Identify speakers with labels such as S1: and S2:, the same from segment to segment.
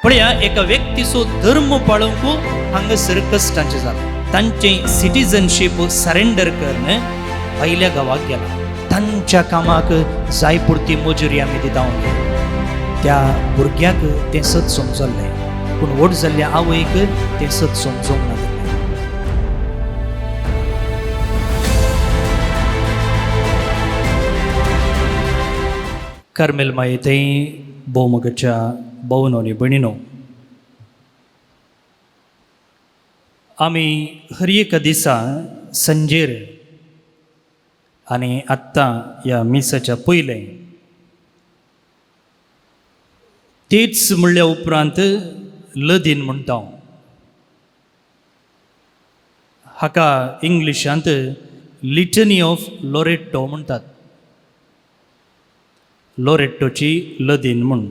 S1: पळया एका व्यक्तीचो धर्म पाळूंक हांगासर कश्टांचें जालां. तांचें सिटीजनशीप सरेंडर करून भायल्या गांवाक गेला. तांच्या कामाक जाय पुरती मजुरी आमी दिता. त्या भुरग्याक तें सत समजल्लें, पूण व्हड जाल्ल्या आवयक तें सत समजूंक नासलें. कार्मेल माये थंय भोवमगाच्या भोवनो आनी भयणीनो, आमी हर एका दिसा संजेर आनी आत्तां ह्या मिसाच्या पयलें तेच म्हणल्या उपरांत लदीन म्हणटा. हाका इंग्लिशांत लिटनी ऑफ लोरेट्टो म्हणटात, लोरेट्टोची लदीन म्हूण.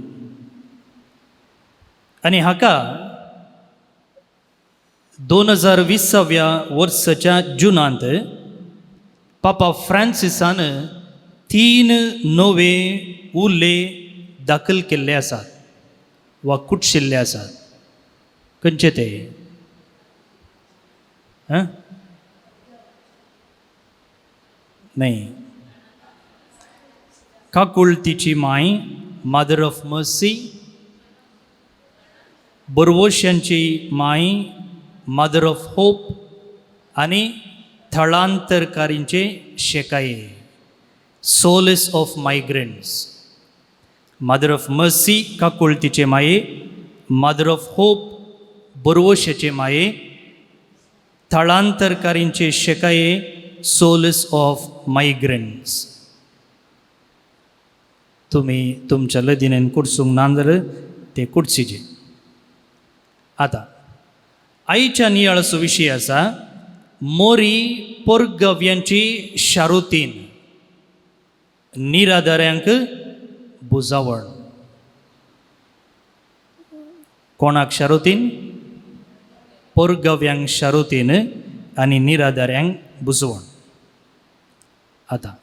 S1: आनी हाका 2020व्या वर्साच्या जुनांत पापा फ्रांसिसान 3 नवे उले दाखल केल्ले आसात वा कुटशिल्ले आसात. खंयचे ते? न्हय, काकुळतीची माय, मदर ऑफ मर्सी, बरवोश्यांची माय, मदर ऑफ होप, आनी थळांतरकारींचे शेकाये, solace of migrants. Mother of mercy काकुळतीचे माये, मदर ऑफ होप बरवोश्याचे माये, थळांतरकारींचे शेकाये, सोलेस ऑफ मायग्रंट्स. तुमी तुमच्या लदीनेन कुडसूंक ना जाल्यार ते कुडसीचे. आतां आयच्या नियाळाचो विशय आसा मोरी पोरगव्यांची शारुतीन, निराधाऱ्यांक बुजावण. कोणाक शारुतीन? पोरगव्यांक शारुतीन आनी निराधाऱ्यांक बुजवण. आतां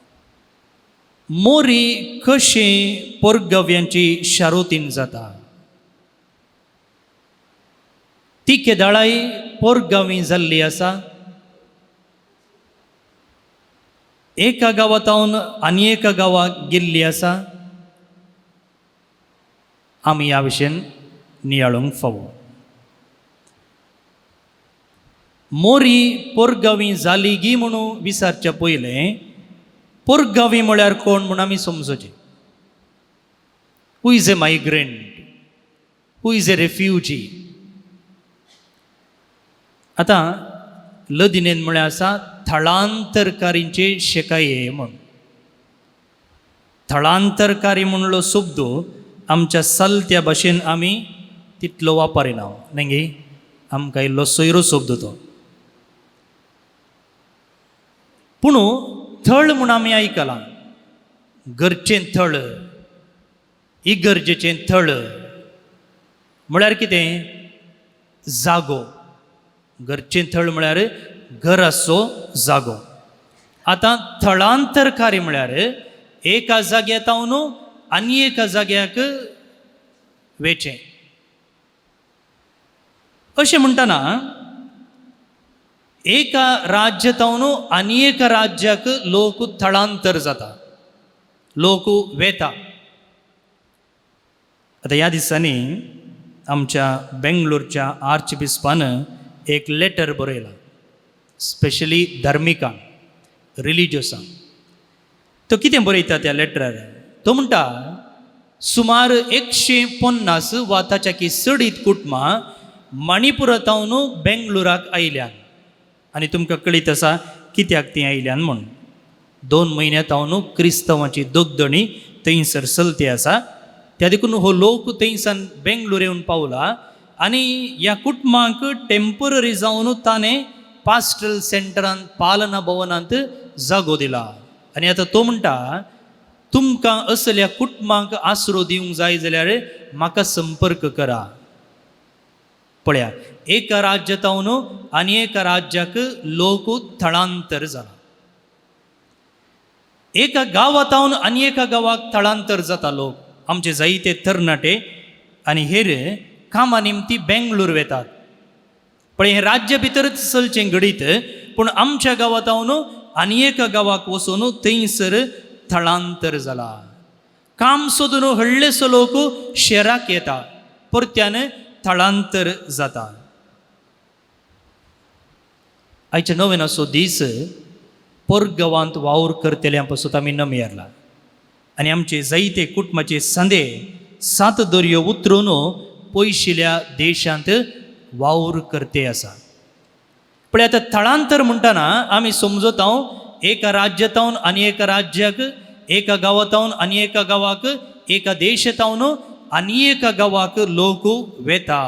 S1: मोरी कशें पोरगव्यांची शारुतीन जाता? ती केदाळाय पोरगांवी जाल्ली आसा. एका गांवांतावन आनी एका गांवाक गेल्ली आसा. आमी ह्या विशयन नियाळूंक फावो. मोरी पोरगांवी जाली गी म्हणून विचारच्या पयलें पोरगांवी म्हळ्यार कोण म्हूण आमी समजोचें. Who is a migrant, who is a refugee? आतां लदिनेन म्हळ्यार आसा थळांतरकारींचे शेकाये म्हूण. थळांतरकारी म्हणलो शब्द आमच्या चलत्या भाशेन आमी तितलो वापरिना, न्हय गे? आमकां इल्लो सोयरो शब्द तो. पूण थळ म्हूण आमी आयकलां, घरचें थळ, इगर्जेचें थळ म्हळ्यार कितें? जागो. घरचें थळ म्हळ्यार घराचो जागो. आतां थळांतरकारी म्हळ्यार एका जाग्यार तावन आनी एका जाग्याक वेचें. अशें म्हणटना एका राज्य तावन आनी एका राज्याक लोक थळांतर जाता, लोक वेता. आतां ह्या दिसांनी आमच्या बेंगलोरच्या आर्च बिस्पान एक लेटर बरयलां, स्पेशली धार्मिकांक, रिलिजियसांक. तो कितें बरयता त्या लेटरार? तो म्हणटा सुमार 150 वा ताच्या चडीत कुटुंबां मणिपुरातावन बेंगलोराक आयल्यान. आनी तुमकां कळीत आसा कित्याक तीं आयल्यान म्हूण. 2 म्हयन्या तावन क्रिस्तांवाची दगदणी थंयसर चलती आसा. त्या देखून हो लोक थंयसान बेंगलोर येवन पावला आनी ह्या कुटुंबांक टेंपररी जावन ताणें पास्टरल सेंटरांत, पालना भवनांत जागो दिला. आनी आतां तो म्हणटा तुमकां असल्या कुटुंबांक आसरो दिवंक जाय जाल्यार म्हाका संपर्क करा. पळया, एका राज्यातावन आनी एका राज्याक लोक थळांतर जाला. एका गांवातावन आनी एका गांवाक थळांतर जाता लोक. आमचे जायते तरणाटे आनी हेर कामा निमती बेंगलोर वेतात. पळय, हें राज्य भितरच चलचें घडीत, पूण आमच्या गांवांत आनी एका गांवाक वचून थंयसर थळांतर जाला. काम सोदून व्हडलेसो लोक शहराक येता, परत्यान थळांतर जाता. आयच्या नवेनाचो दीस परगांवांत वावर करतल्यां पासून आमी नमयेरला आनी आमचे जायते कुटुंबाचे सांदे सात दर्यो उतरून पयशिल्या देशांत वावर करते आसा. पळय, आतां थळांतर म्हणटना आमी समजता एका राज्यातावन आनी एका राज्याक, एका गांवातावन आनी एका गांवाक, एका देशातावन आनी एका गांवाक लोक वेता.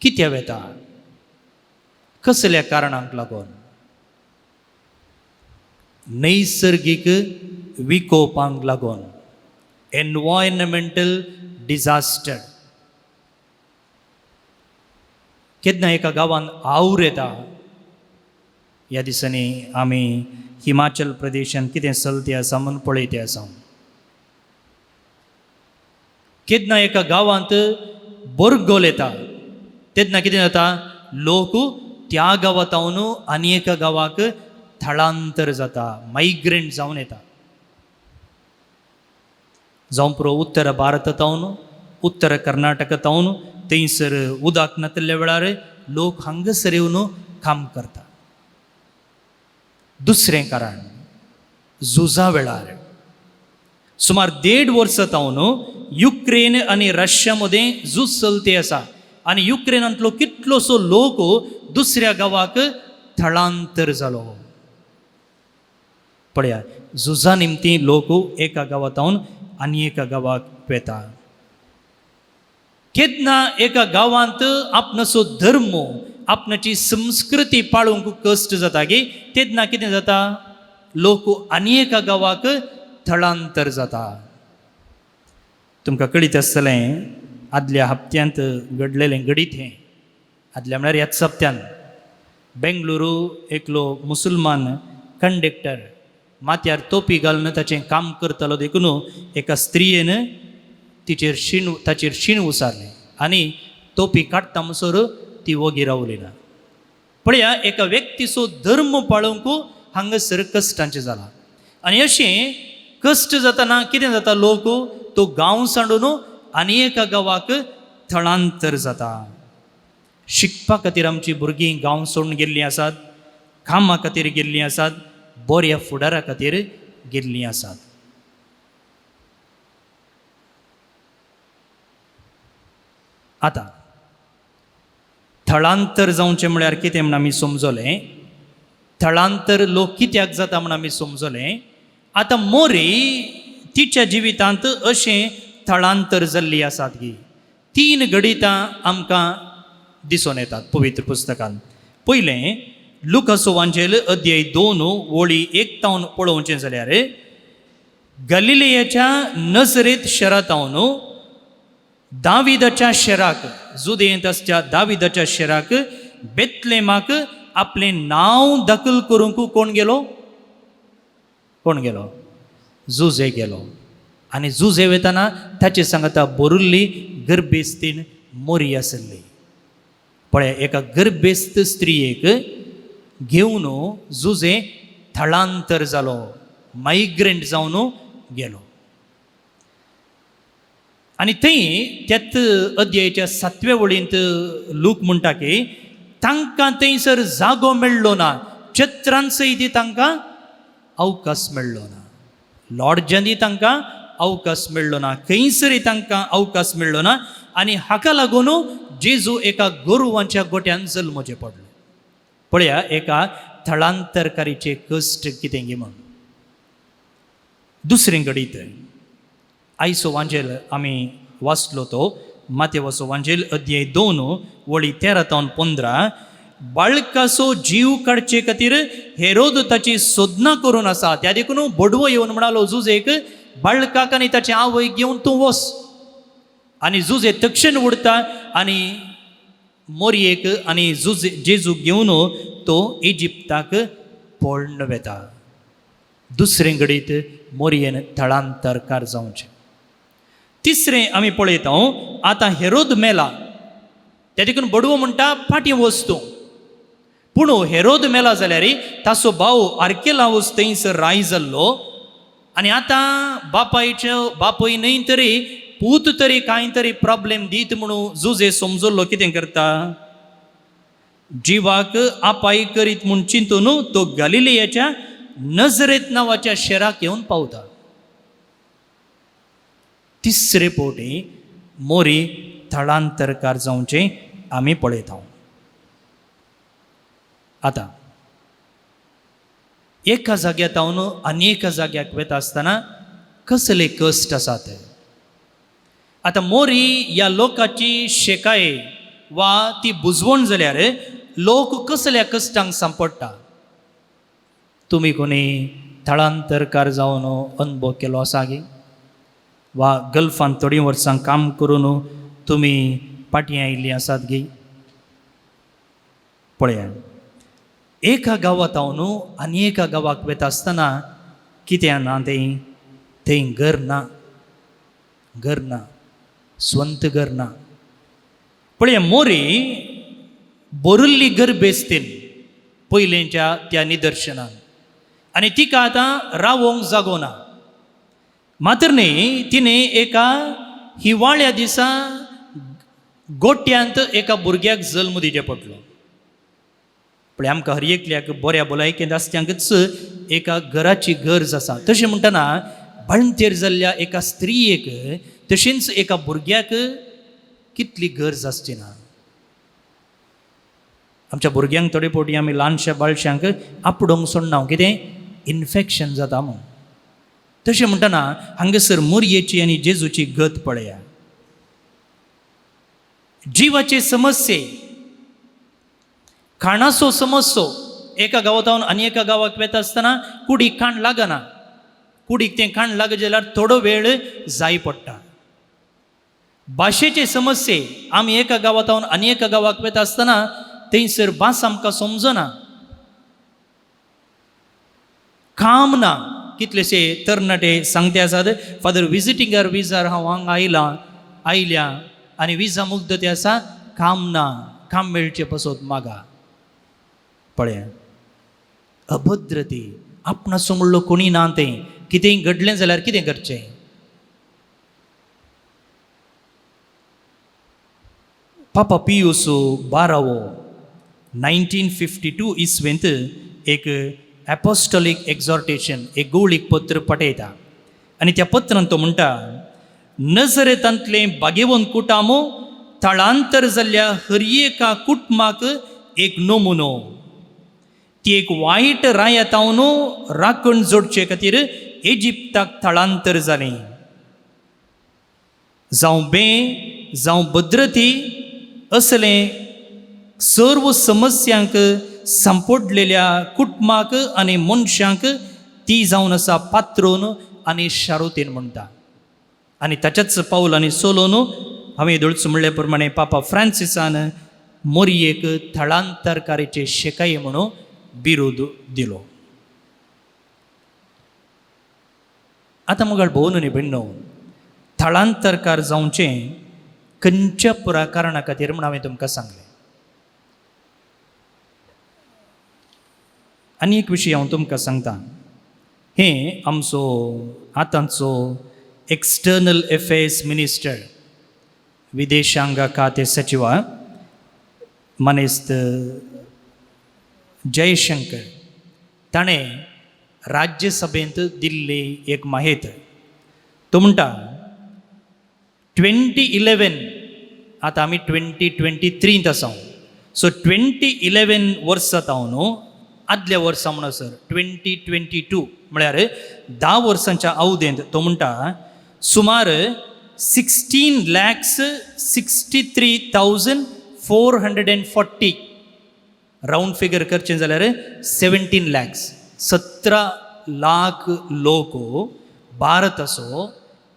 S1: कित्या वेता? कसल्या कारणांक लागून? नैसर्गीक विकोपांक लागून, एनवायरमेंटल डिझास्टर. केन्ना एका गांवांत our येता. ह्या दिसांनी आमी हिमाचल प्रदेशांत कितें चलते आसा म्हूण पळयते आसा. केन्ना एका गांवांत बरगोल येता, तेन्ना कितें जाता? लोक त्या गांवांत आनी एका गांवाक थळांतर जाता, मायग्रंट जावन येता. जावं पुरो उत्तर भारतांतून, उत्तर कर्नाटकांतून, थंयसर उदक नातिल्ल्या वेळार लोक हांगासर येवन काम करता. दुसरें कारण, झुजा वेळार. सुमार 1.5 वर्सां तावन युक्रेन आनी रशिया मदें झूज चलते आसा आनी युक्रेनांतलो कितलोसो लोक दुसऱ्या गांवाक थळांतर जालो. पळया, झुजा निमती लोक एका गांवांत आनी एका गांवाक वेता. केन्ना एका गांवांत आपणाचो धर्म, आपणाची संस्कृती पाळूंक कश्ट जाता गी, तेन्ना कितें जाता? लोक आनी एका गांवाक थळांतर जाता. तुमकां कळीत आसतलें, आदल्या हप्त्यांत घडलेलें घडीत हें. आदल्या म्हळ्यार ह्याच हप्त्यान बेंगलुरू एकलो मुसलमान कंडक्टर माथ्यार तोपी घालून ताचें काम करतालो, देखून एका स्त्रियेन तिचेर शीण ताचेर शीण उसारलें आनी तोपी काडटा म्हणसर ती वोगी रावली ना. पळया, एका व्यक्तीचो धर्म पाळोवंक हांगासर कश्टांचें जालां आनी अशें कश्ट जातना कितें जाता? लोक तो गांव सांडून आनी एका गांवाक थळांतर जाता. शिकपा खातीर आमची भुरगीं गांव सोडून गेल्लीं आसात, कामा खातीर गेल्लीं आसात, बऱ्या फुडारा खातीर गेल्लीं आसात. आतां थळांतर जावचें म्हळ्यार कितें म्हण आमी समजलें, थळांतर लोक कित्याक जाता म्हण आमी समजलें. आतां मोरी तिच्या जिवितांत अशें थळांतर जाल्ली आसात की तीन घडितां आमकां दिसून येतात पवित्र पुस्तकान. पयलें, लुकासो वांजेल अध्याय 2 वळी 1 तावन पळोवचें जाल्यार गलिलेयाच्या नजरेत शहरांत दाविदाच्या शहराक, जुदेंत आसच्या दाविदाच्या शहराक बेतलेमाक आपलें नांव दाखल करूंक कोण गेलो? कोण गेलो? जुजे गेलो. आनी जुजे वतना ताचे सांगता बोरुल्ली गर्भेस्तीन मोरी आसली. पळय, एका गर्भेस्त स्त्रियेक घेवन जुजे थळांतर जालो, मायग्रंट जावन गेलो. आनी थंय त्याच अध्यायाच्या 7व्या वळींत लूक म्हणटा की तांकां थंयसर जागो मेळ्ळो ना, चत्रान सयत तांकां अवकाश मेळ्ळो ना, लॉडजांनी तांकां अवकाश मेळ्ळो ना, खंयसरय तांकां अवकाश मेळ्ळो ना. आनी हाका लागून जेजू एका गोरवांच्या गोट्यान जल्मचें पडलो. पळया, एका थळांतरकारीचे कश्ट कितें गी म्हण. दुसरें घडीत आयचो वांजेल आमी वाचलो तो मातेवाचो वांजेल अध्याय 2 वळी 13 तावन 15. बाळकाचो जीव काडचे खातीर हेरोद ताची सोदना करून आसा, त्या देखून बडवो येवन म्हणालो जुजेक, बाळकाक आनी ताचे आवयक घेवन तूं वस. आनी जुजे तक्षण उडता आनी मोरयेक आनी जुजे जेजूक घेवन तो इजिप्ताक पळून वेता. दुसरें घडीत मोरयेन थळांतरकार जावचें. तिसरें आमी पळयता, आतां हेरोद मेला, त्या देखून बडवो म्हणटा फाटीं वच तूं. पूण हेरोद मेला जाल्यार ताचो भाव आर्केलावस थंयसर राय जाल्लो आनी आतां बापायच्यो बापूय न्हय तरी पूत तरी कांय तरी प्रॉब्लेम दीत म्हणून जुजे समजल्लो कितें करता, जिवाक आपाय करीत म्हूण चिंतून तो गलिलियाच्या नजरेत नांवाच्या शेराक येवन पावता. तिसरे फावटी मोरी थळांतरकार जावचें आमी पळयता. आतां एका जाग्यार जावन आनी एका जाग्याक वता आसतना कसले कश्ट आसात. आतां मोरी ह्या लोकाची शेकाय वा ती बुजवण जाल्यार लोक कसल्या कश्टांक सांपडटा. तुमी कोणी थळांतरकार जावन अनुभव केलो आसा गी, वा गल्फान थोडीं वर्सां काम करून तुमी फाटीं आयिल्लीं आसात गी? पळया, एका गांवांत हांव न्हू आनी एका गांवाक वता आसतना कितें ना तें, थंय घर ना, घर ना, स्वंत घर ना. पळया मोरी भरिल्ली गर्भेस्तीन पयलींच्या त्या निदर्शनान आनी तिका आतां रावोंक जागो ना. मात्र न्ही, तिणें एका हिवाळ्या दिसा गोट्यांत एका भुरग्याक जल्म दिवचें पडलो. पळय आमकां हर एकल्याक बऱ्या भलायकेंत आसत्यांकच एका घराची गरज आसा. तशें म्हणटना बाळंतेर जाल्ल्या एका स्त्रियेक तशेंच एका भुरग्याक कितली गरज आसची ना. आमच्या भुरग्यांक थोडे फावटी आमी ल्हानश्या बाळशांक आपडोंक सोडना, कितें इन्फेक्शन जाता म्हूण. तशें म्हणटना हांगासर मोरयेची आनी जेजूची गत पळया. जिवाचे समस्ये, खाणाचो समस्यो, एका गांवांत आनी एका गांवाक वता आसतना कुडीक खाण लागना, कुडीक तें खाण लागत जाल्यार थोडो वेळ जाय पडटा. भाशेचे समस्ये, आमी एका गांवांत आनी एका गांवाक वता आसतना थंयसर भास आमकां समजना, काम ना. कितलेशे तरणाटे सांगते आसात, फादर विजिटिंगार विजार हांव हांगा आयलां आयल्या आनी विजा मुग्ध ते आसा, काम ना, काम मेळचें पसत मागा. पळया अभद्रती, आपणाचो म्हणलो कोणी ना, तें कितेंय घडलें जाल्यार कितें करचें. पापा पियूस बारावो 1952 इस्वेंत एक एपोस्टॉलीक एक्झॉर्टेशन, एक गौळीक पत्र पठयता आनी त्या पत्रांत तो म्हणटा, नजरेतांतलें बागेवन कुटामो थळांतर जाल्ल्या हर एका कुटुंबाक एक नमुनो, ती एक वायट रायातावन राखण जोडचे खातीर इजिप्ताक थळांतर जालें. जावं बे जावं भद्रती असलें सर्व समस्यांक सांपडलेल्या कुटुंबाक आनी मनशांक ती जावन आसा पात्रोन आनी शारुतीन म्हणटा. आनी ताच्याच पावलांनी चलोवन हांवें दोळचो म्हणले प्रमाणे पापा फ्रांसिसान मोरयेक थळांतरकारीचे शेकाये म्हणून बिरूद दिलो. आतां मुखार भोवन न्ही भयणो, थळांतरकार जावचें खंयच्या पुरा कारणा खातीर म्हूण हांवें तुमकां सांगलें. आनी एक विशय हांव तुमकां सांगता, हें आमचो आतांचो एक्सटर्नल अफेर्स मिनिस्टर, विदेशांग खाते सचिव मानेस्त जयशंकर ताणें राज्यसभेंत दिल्ली एक माहेत. तो म्हणटा 2011, आतां आमी 2023 आसा, सो 2011 वर्सां हांव न्हू आदल्या वर्सा म्हणसर 2022 म्हळ्यार 10 वर्सांच्या अवधेंत तो म्हणटा सुमार 16,63,440, रावंड फिगर करचें जाल्यार 17 lakhs, 17 lakh लोक भारताचो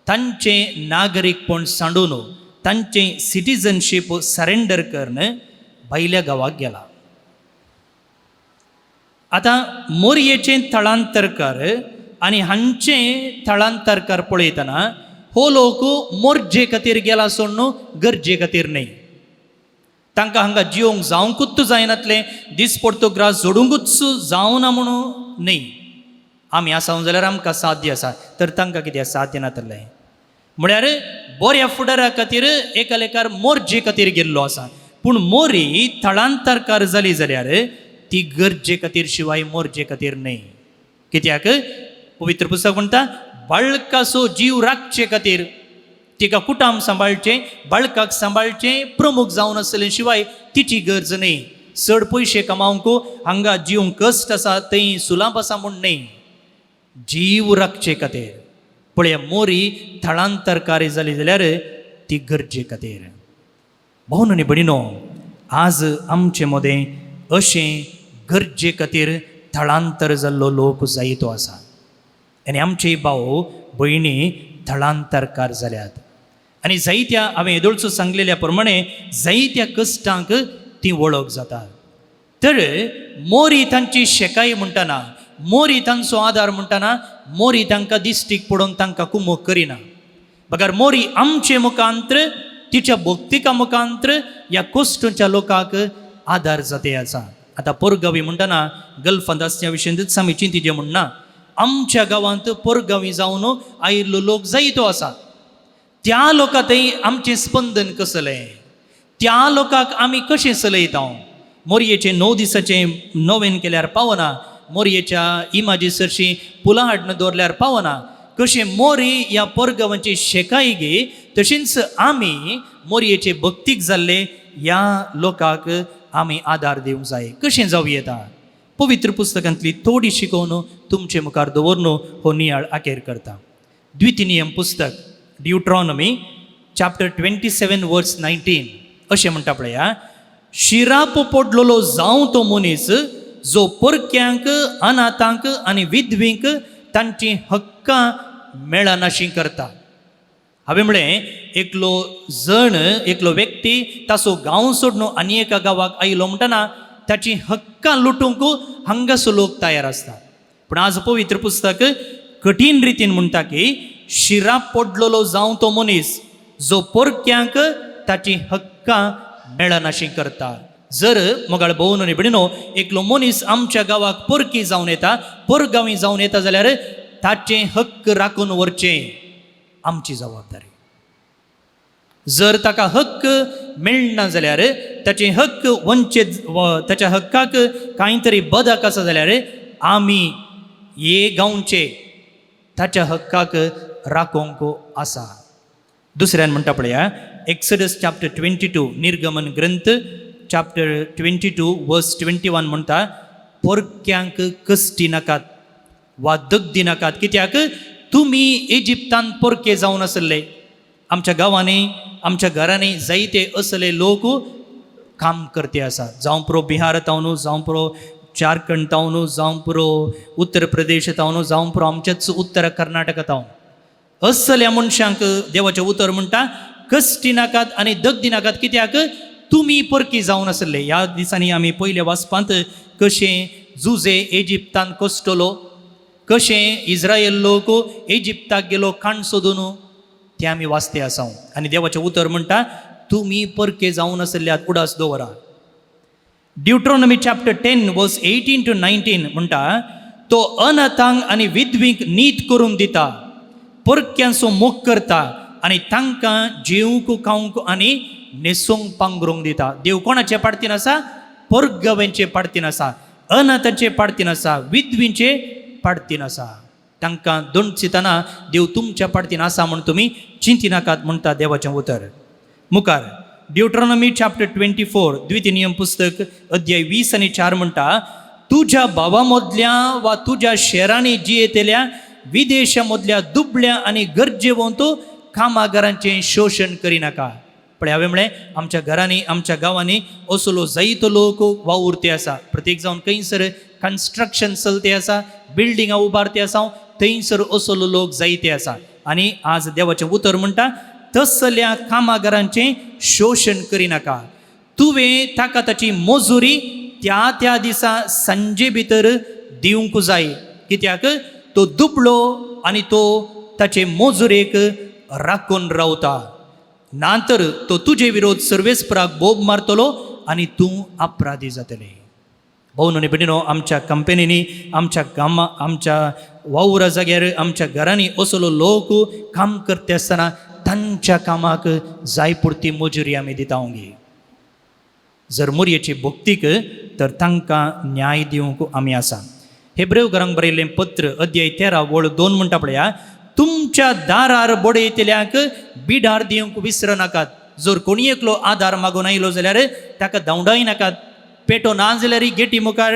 S1: तांचें नागरीकपण सांडून तांचें सिटीजनशीप सरेंडर करून भायल्या गांवाक गेला. आतां मोरयेचें थळांतरकार आनी हांचें थळांतरकार पळयतना हो लोक मोरजे खातीर गेला सोडून गरजे खातीर न्हय. तांकां हांगा जिवंक जावंकूच जायनातलें, दिसपडतो ग्रास जोडूंकूच जावना म्हणून न्हय. आमी आसा जाल्यार आमकां साध्य आसा, तर तांकां कितें साध्य नातलें. म्हळ्यार बऱ्या फुडारा खातीर एका लेखार मोरजे खातीर गेल्लो आसा. पूण मोरी थळांतरकार जाली जाल्यार ती गरजे खातीर शिवाय मोरजे खातीर न्हय. कित्याक पवित्र पुस्तक म्हणटा बाळकाचो जीव राखचे खातीर तिका कुटाम सांबाळचें, बाळकाक सांबाळचें प्रमुख जावन आसलें शिवाय तिची गरज न्हय. चड पयशे कमावंक हांगा जिवंक कश्ट आसा थंय सुलाप आसा म्हूण न्हय, जीव राखचे खातीर. पळया मोरी थळांतरकारी जाली जाल्यार ती गरजे खातीर. भावन आनी भयणीनो, आज आमचे मदें अशें गरजे खातीर थळांतर जाल्लो लोक जायतो आसा आनी आमचे भाव भयणी थळांतरकार जाल्यात. आनी जायत्या हांवें येदोळचो सांगलेल्या प्रमाणे जायत्या कश्टांक ती वळख जाता. तर मोरी तांची शेकाय म्हणटना, मोरी तांचो आदार म्हणटना, मोरी तांकां दिश्टीक पडोवन तांकां कुमोक करिना, बगर मोरी आमचे मुखांत्र तिच्या भक्तिका मुखांत्र ह्या कोश्टूच्या लोकांक आदार जाते आसा. आतां पोरगावी म्हणटना गल्फांत आसच्या विशयंतच आमी चिंतिचें म्हणना. आमच्या गांवांत पोरगावी जावन आयिल्लो लोक जायतो आसा. त्या लोकां थंय आमचें स्पंदन कसलें, त्या लोकांक आमी कशें चलयता. मोरयेचें 9 दिसाचें नोवेन केल्यार पावना, मोरयेच्या इमाजी सरशी पुलां हाडून दवरल्यार पावना. कशें मोरी ह्या पोरगांवांची शेकाय गे, तशेंच आमी मोरयेचे भक्तीक जाल्ले ह्या लोकांक आमी आदार दिवंक जाय. कशें जावं येता? पवित्र पुस्तकांतली थोडी शिकोवन तुमचे मुखार दवरून हो नियाळ आखेर करता. द्वितीय पुस्तक ड्युट्रॉनॉमी चॅप्टर 27 वर्स 19 अशें म्हणटा पळया, शिराप पडलेलो जावं तो मनीस जो परक्यांक, अनाथांक आनी विधवींक तांची हक्कां मेळनाशी करता. हांवें म्हळें एकलो जण, एकलो व्यक्ती ताचो गांव सोडून आनी एका गांवाक आयलो म्हणटना ताची हक्कां लुटूंक हांगासो लोक तयार आसता. पूण आज पवित्र पुस्तक कठीण रितीन म्हणटा की शिराप पडलेलो जावं तो मनीस जो परक्यांक ताची हक्कां मेळनाशी करता. जर मोगाळ भोवन आनी भयणीनो, एकलो मनीस आमच्या गांवाक परकी जावन येता, परगांवी जावन येता जाल्यार ताचें हक्क राखून व्हरचें आमची जबाबदारी. जर ताका हक्क मेळना जाल्यार ताचे हक्क वंचीत, ताच्या हक्काक कांय तरी बदक आसा जाल्यार आमी हे गांवचे ताच्या हक्काक राखोवंक आसा. दुसऱ्यान म्हणटा पळया, एक्सडस चॅप्टर 22, निर्गमन ग्रंथ चॅप्टर 22 वर्स 21 म्हणटा, परक्यांक कश्टी नाकात वा दगदी नाकात, कित्याक तुमी इजिप्तान परके जावन आसले. आमच्या गांवांनी, आमच्या घरांनी जायते असले लोक काम करते आसा. जावं पुरो बिहार तावन, जावं पुरो झारखंड तावन, जावं पुरो उत्तर प्रदेश तावन, जावं पुरो आमच्याच उत्तर कर्नाटका तावन. असल्या मनशांक देवाचें उतर म्हणटा कश्टी नाकात आनी दगदी नाकात, कित्याक तुमी परकी जावन आसले. ह्या दिसांनी आमी पयल्या वाचपांत कशें जुजे इजिप्तान कश्टलो, कशें इस्रायल लोक इजिप्ताक गेलो काण सोदून, तें आमी वाचते आसा. आनी देवाचें उतर म्हणटा तुमी परके जावन आसल्यात, उडास दवरा. ड्युट्रोनॉमी चॅप्टर 10 वर्स 18 टू 19 म्हणटा, तो अनाथांक आनी विधवींक नीत करून दिता, परक्यांचो मोग करता आनी तांकां जेवंक खावंक आनी न्हेसूंक पांगरूंक दिता. देव कोणाचे पाडतीन आसा? परगव्यांचे पाडतीन आसा, अनाथांचे पाडतीन आसा, विधवींचे पाडतीन आसा. तांकां दोनचितना देव तुमच्या पाडतीन आसा म्हूण तुमी चिंतिनाकात म्हणटा देवाचें उतर. मुखार ड्युट्रॉनॉमी चॅप्टर 24, द्वितीय नियम पुस्तक अध्याय 20 आनी 4 म्हणटा, तुज्या भावा मदल्या वा तुज्या शेरांनी जियेतल्या विदेशा मदल्या दुबळ्या आनी गरजेवंत कामागारांचें शोशण करिनाका. पळय हांवें म्हळें आमच्या घरांनी, आमच्या गांवांनी असलो जायतो लोक वावुरते आसा. प्रत्येक जावन खंयसर कन्स्ट्रक्शन चलते आसा, बिल्डिंगां उबारते आसा, थंयसर असलो लोक जायते आसा. आनी आज देवाचें उतर म्हणटा तसल्या कामागारांचें शोशण करिनाका. तुवें ताका ताची मजुरी त्या त्या दिसा सांजे भितर दिवंक जाय, कित्याक तो दुबळो आनी तो ताचे मजुरेक राखून रावता. ना तर तो तुजे विरोध सर्वेस्पराक बोब मारतलो आनी तूं अपराधी जातले. भोवन आनी भयणीनो, आमच्या कंपनींनी, आमच्या कामा, आमच्या वावरा जाग्यार, आमच्या घरांनी असलो लोक काम करता आसतना तांच्या कामाक जाय पुरती मजुरी आमी दिता गे. जर मोरयेची भक्तीक तर तांकां न्याय दिवंक आमी आसा. हेब्रेव घरांक बरयल्लें पत्र अध्याय 13 वळ 2 म्हणटा पळया, तुमच्या दारार बडयतल्यांक बिडार दिवंक विसरनाकात. जर कोणी एकलो आदार मागून आयलो जाल्यार ताका धांवडाय नाकात. पेटो ना जाल्यार गेटी मुखार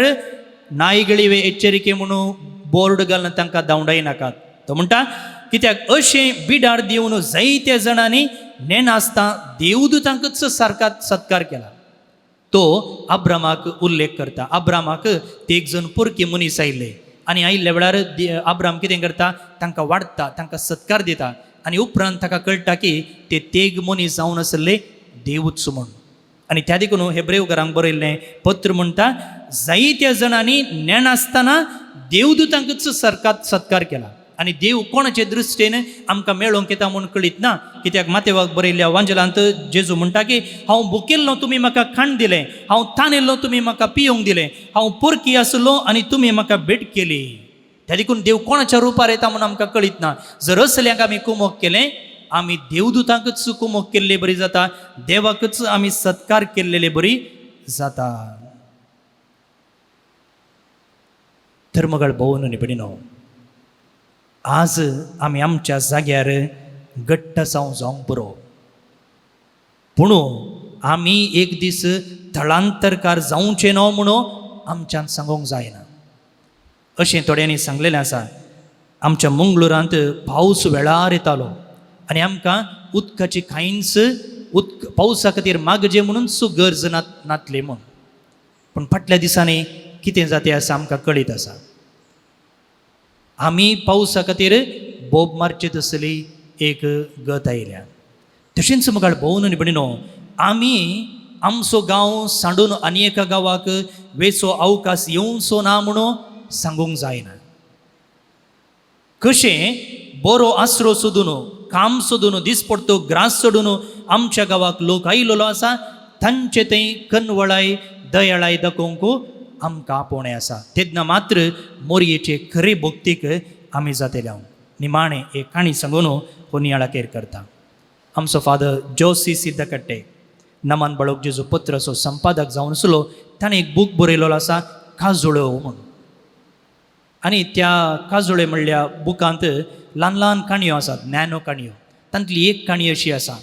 S1: नायगळी एच्चरिके म्हणून बोर्ड घालून तांकां धांवडाय नाकात. तो म्हणटा कित्याक अशें बिडार दिवन जायत्या जाणांनी नेनासता देवदूतांकच सारका सत्कार केला. तो अब्रामाक उल्लेख करता. अब्रामाक ते एक जण पोरकी मनीस आयिल्ले आनी आयिल्ल्या वेळार अब्राम कितें करता, तांकां वाडटा, तांकां सत्कार दिता आनी उपरांत ताका कळटा की ते तेग मनीस जावन आसले देवूच म्हूण. आनी त्या देखून हेब्रेव घरांक बरयल्लें पत्र म्हणटा जायत्या जाणांनी नेणासतना देवदूतांकच सरकार सत्कार केला. आनी देव कोणाचे दृश्टीन आमकां मेळोवंक येता म्हूण कळीत ना. कित्याक मातेवाक बरयल्ल्या वांजलांत जेजू म्हणटा की हांव भुकेल्लो तुमी म्हाका खाण दिलें, हांव तानेल्लो तुमी म्हाका पियोंक दिलें, हांव पोरकी आसलो आनी तुमी म्हाका भेट केली. त्या देखून देव कोणाच्या रुपार येता म्हूण आमकां कळीत ना. जर असल्यांक आमी कुमोक केलें, आमी देवदूतांकच कुमोक केल्ले बरी जाता, देवाकच आमी सत्कार केल्लेले बरी जाता. धर्मगळ भोवन आनी भयणीनो, आज आमी आमच्या जाग्यार घट्ट जावं जावंक पुरो, पूण आमी एक दीस थळांतरकार जावचें न्हू म्हणून आमच्यान सांगूंक जायना. अशें थोड्यांनी सांगलेलें आसा. आमच्या मंगळुरांत पावस वेळार येतालो आनी आमकां उदकाची कांयच उदक पावसा खातीर मागजे म्हणून सु गरज नातली म्हूण. पूण फाटल्या दिसांनी कितें जाता आसा आमकां कळीत आसा. आमी पावसा खातीर बोब मारचे तसली एक गत आयल्या. तशेंच मुखार भोवन आनी भयणीनो, आमी आमचो गांव सांडून आनी एका गांवाक वेचो अवकाश येवचो ना म्हणून सांगूंक जायना. कशें बरो आसरो सोदून, काम सोदून, दिसपडतो ग्रास सोडून आमच्या गांवाक लोक आयिल्लो आसा, तांचे थंय कनवळाय दयाळाय दाखोवंक आमकां आपोवणें आसा. तेन्ना मात्र मोरयेचे खरे भक्तीक आमी जातले. हांव निमाणें एक काणी सांगून हो नियाळाकेर करता. आमचो फादर जोसी सिद्धकट्टे नमन बाळोक जेजू पत्राचो संपादक जावन आसलो, ताणें एक बूक बरयलेलो आसा काजुळो म्हूण. आनी त्या काजुळे म्हणल्या बुकांत ल्हान ल्हान काणयो आसात, नॅनो काणयो. तांतली एक काणी अशी आसा.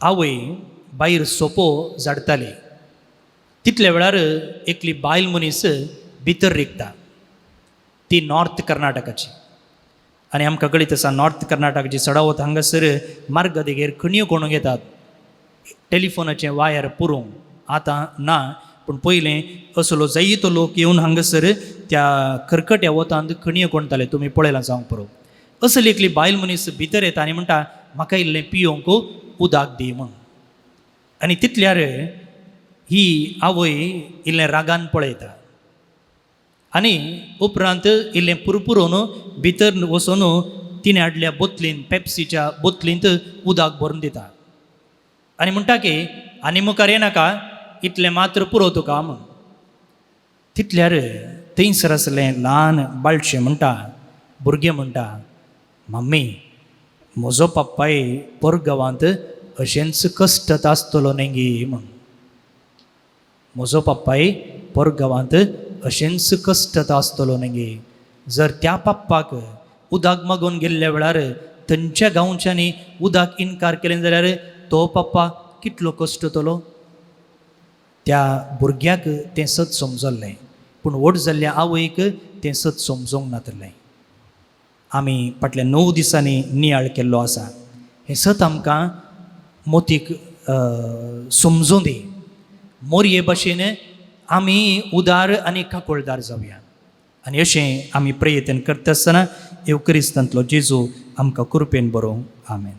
S1: आवय भायर सोपो झाडटाली, तितल्या वेळार एकली बायल मनीस भितर रिगता. ती नॉर्थ कर्नाटकाची आनी आमकां कळीत आसा नॉर्थ कर्नाटकाची चडावत हांगासर मार्गा देगेर खणयो कोणूंक येतात टेलिफोनाचें वायर पुरोवंक. आतां ना, पूण पयलें असलो जायतो लोक येवन हांगासर त्या खरकट्या वतांत खणयो कोणताले, तुमी पळयलां जावंक पुरो. असली एकली बायल मनीस भितर येता आनी म्हणटा म्हाका इल्लें पियोवंक उदक दी म्हूण. आनी तितल्यार ही आवय इल्लें रागान पळयता आनी उपरांत इल्लें पुरपुरून भितर वचून तिणें हाडल्या बोतलीन, पेप्सीच्या बोतलींत उदक भरून दिता आनी म्हणटा की आनी मुखार येनाका, इतलें मात्र पुरो तुका म्हूण. तितल्यार थंयसर आसलें ल्हान बाळशें म्हणटा, भुरगें म्हणटा, मम्मी म्हजो पप्पाय परगांवांत अशेंच कश्टत आसतलो न्ही गे म्हूण. म्हजो पप्पाय परगांवांत अशेंच कश्टत आसतलो न्ही गे. जर त्या पप्पाक उदक मागून गेल्ल्या वेळार थंयच्या गांवच्यांनी उदक इनकार केलें जाल्यार तो पप्पा कितलो कश्टतलो. त्या भुरग्याक तें सत समजल्लें, पूण व्हड जाल्ल्या आवयक तें सत समजोंक नातलें. आमी फाटल्या 9 दिसांनी नियाळ केल्लो आसा. हें सत आमकां मोतीक समजूं दी. मोरये भाशेन आमी उदार आनी काकोळदार जावया आनी अशें आमी प्रयत्न करता आसतना येवक्रिस्तांतलो जेजू आमकां कृपेन बरोवं. आमेन.